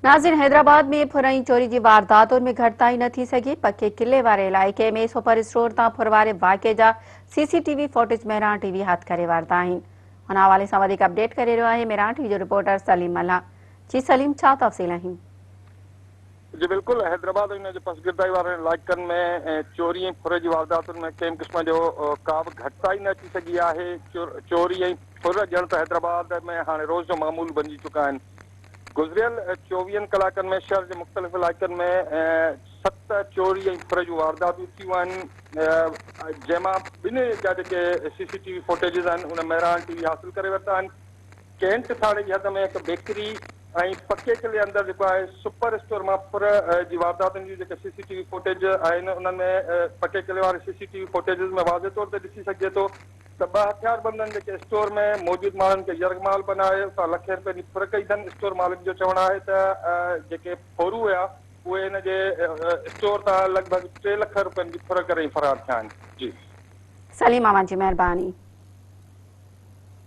ناظرين حيدرآباد ۾ ڦر ۽ چوري جي وارداتن ۾ گهٽتائي نه ٿي سگهي، پڪي قلعي واري علائقي ۾ سپر اسٽور تان ڦر واري واقعي جا C C T V footage Mehran T V هٿ ڪري ورتا آهن. ان حوالي سان وڌيڪ اپڊيٽ ڪري رهيو آهي مهراڻ ٽي وي جو رپورٽر سليم ملاح. جي سليم ڇا تفصيل آهن؟ جي بلڪل حيدرآباد ۽ ان جي پسگردائي وارن علائقن ۾ چوري ۽ ڦر جي وارداتن ۾ ڪنهن به قسم جو ڪا به گهٽتائي نه اچي سگهي آهي چوري ۽ ڦر ڄڻ ته حيدرآباد ۾ هاڻي روز جو معمول بنجي چڪا آهن گذريل چوويهن ڪلاڪن ۾ شهر جي مختلف علائقن ۾ ست چوري ۽ ڦر جون وارداتون ٿيون آهن جنهن مان ٻن جا جيڪي سي سي ٽي وي فوٽيجز آهن ان مهراڻ ٽي وي حاصل ڪري ورتا آهن. ڪينٽ ٿاڻي جي حد ۾ هڪ بيڪري ۽ پڪي قلعي اندر جيڪو آهي سپر اسٽور مان ڦر جي وارداتن جون جيڪي سي سي ٽي وي فوٽيج آهن انهن ۾ پڪي قلعي واري سي سي ٽي وي فوٽيجز ۾ واضح طور تي ڏسي سگهجي ٿو ته ٻه هٿياربندن جيڪي اسٽور ۾ موجود ماڻهن کي يرغمال بنائي اتان لکين رپين جي ڦر ڪئي اٿن. اسٽور مالڪ جو چوڻ آهي ته جيڪي ڦورو هيا اهي هن جي اسٽور تان لڳ ڀڳ ٽي لک رپين جي ڦر ڪري فرار ٿيا آهن. جي. سليم اوهان جي مهرباني.